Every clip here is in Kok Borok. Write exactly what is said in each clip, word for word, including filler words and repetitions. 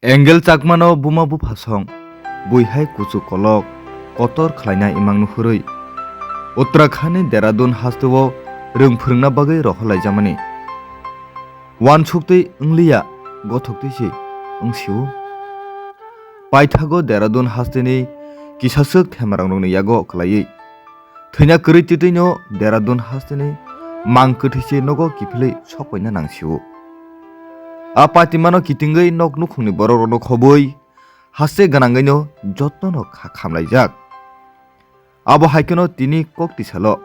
Angel Chakmano buma bupha song, buihai kuchuk kolok, kotor khlaina imang nuhurwi Uttarakhand ni Dehradun hasteo rwng phwrwngna bagwi rohorlaijamani. Uansuktwi wngliya, gothoktwi se wngsio. Paithago Dehradun hasteni kisaswk themarangrokni yago kwlaiwi thwina kwrwi titwino Dehradun hasteni mang kwthwi se nogo kiphilwi sokpaina nangsio. A patimano kitingwi nok nukhungni borokrokno khobwi haste gwnangwino jotono kha khamlaijak. Abo hai kheno tini kok tisalo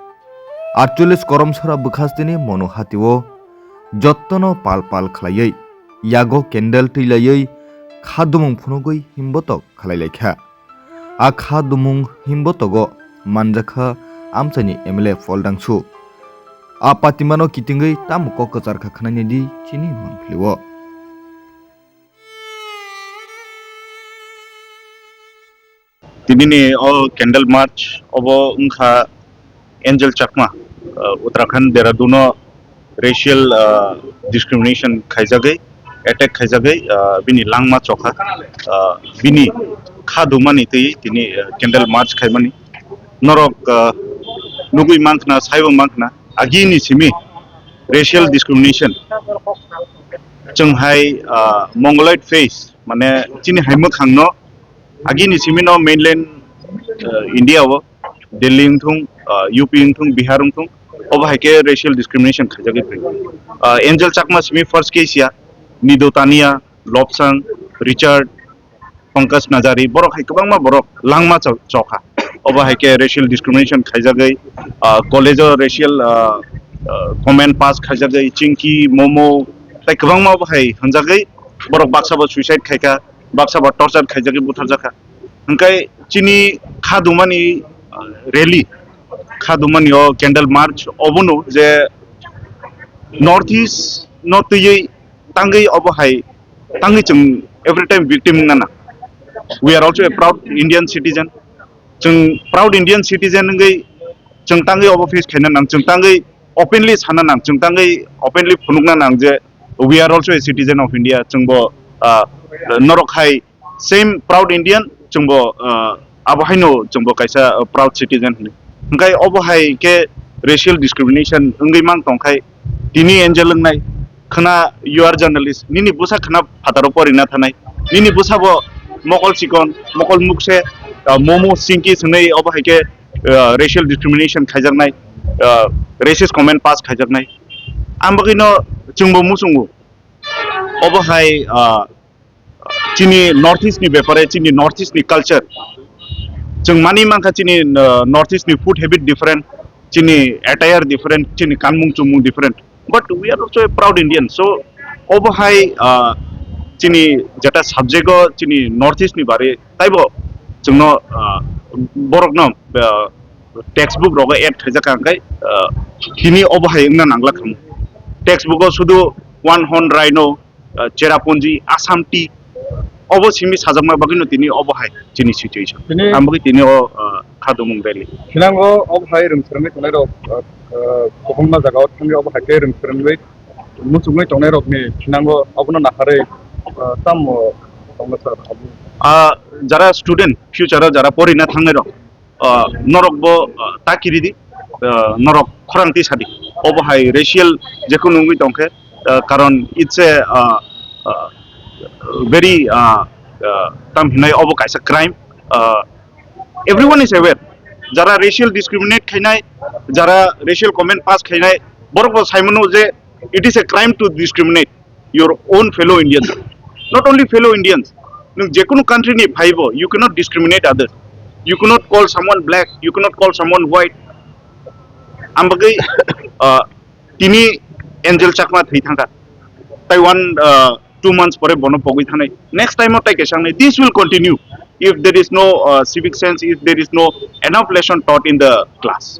aatchollish koromsora bwkhasteni Monu hatio jotono pal pal khlaiwi yago candle twi laiwi kha dumung phunugwi himbotok khlai lai kha. A kha dumung himbotogo manjakha amchaini M L A Pholdangsu. A patimano kitingwi tamo kok kwchar kha khwnai di chini mangpilio. Tinini o candle march obo wngkha Angel Chakma, uh, Uttarakhand Dehradun o racial, uh, discrimination khaijagwi, attack khaijagwi, uh, bini langma chokha, uh, bini kha dumani twi tini, uh, candle march khaimani. Norok, uh, nugwi mankha, saibo mankha, agini simi racial discrimination. Chwng hai, uh, mongoloid face, mane chini hai mwkhangno agini simi no mainland, uh, India o, Delhi wngthung, uh, U P wngthung, Bihar wngthung, obo hai khe racial discrimination khaijagwi phai. Uh, Angel Chakma simi first case ya, Nido Tania, Lobsang, Richard, Pankaj Najari, borok hai kwbangma borok langma cho-, chokha. Obo hai khe racial discrimination khaijagwi, ah, college o racial, ah, ah, comment pass khaijagwi, chingki, momo, tai kwbangma obo hai hwnjagwi borok baksa bo suicide khaikha, baksa bo torture khaijagwi butharjakha. Hwnkhe chini kha dumani, ah, rally, kha dumani o candle march obono je North East no twiwi tangwi obo hai tangwi chwng every time victim wngna nang. We are also a proud Indian citizen. Chwng proud Indian citizen wngwi chwng tangwi obo face khaina nang, chwng tangwi openly sana nang, chwng tangwi openly phunukna nang je we are also a citizen of India. Chwngbo, ah, norok hai same proud Indian, chwngbo, ah, abo haino chwngbo kaisa, ah, proud citizen hwnwi. Hwnkhe obo hai khe racial discrimination wngwi mang tongkhai tini Angel wngnai khwna you are journalist, nini bwsa khwna phataro porina thanai, nini bwsabo mokol chikon, mokol mukse, ah, momo singki swnwi obo hai khe, ah, racial discrimination khaijaknai, ah, racist comment pass khaijaknai. Ang bagwino chwngbo muchungo obo hai, ah, chini North East ni bepare, chini North East ni culture. Chwng mani mankha chini, uh, North East ni food habit different, chini attire different, chini kanmung chumung different. But we are also a proud Indian. So, obo hai, uh, chini jeta subject o chini North East ni bare taibo chwngno, uh, borokno, uh, textbook rogo add khaijak ang khai, uh, tini obo hai wngna nangla khamu. Textbook o sudu one horn rhino, uh, Cherrapunji, Assam tea, obo simi sajakma bagwino tini obo hai chini situation. Tini ang bagwi tini o, uh, khadumung rally. Sinango obo hai rwng swrwngwi tongnai rok, uh, uh, kwbangma jaga o thangwi obo hai khe rwng swrwngwi muchungwi tongnai rokni sinango obono naharwi, uh, tamo tongma sir abo? Ah, jara student, future o jara porina thangnai rok, ah, norok bo, ah, ta kiri di, ah, norok khorang twi sadi. Obo hai racial jekunu wngwi tongkhe, ah, karon it's a, ah, ah, very, ah, ah, tam hinai obo kaisa crime. Ah, everyone is aware. Jara racial discriminate khainai, jara racial comment pass khainai, borok bo saimano je it is a crime to discriminate your own fellow Indians. Not only fellow Indians, nwng jekunu country ni phaibo, you cannot discriminate others. You cannot call someone black, you cannot call someone white. Ang bagwi, uh, tini Angel Chakma thwi thangkha. Tai one, uh, two months pore bono pogwi thanai. Next time o tai kaisa wngnai. This will continue if there is no, uh, civic sense, if there is no enough lesson taught in the class.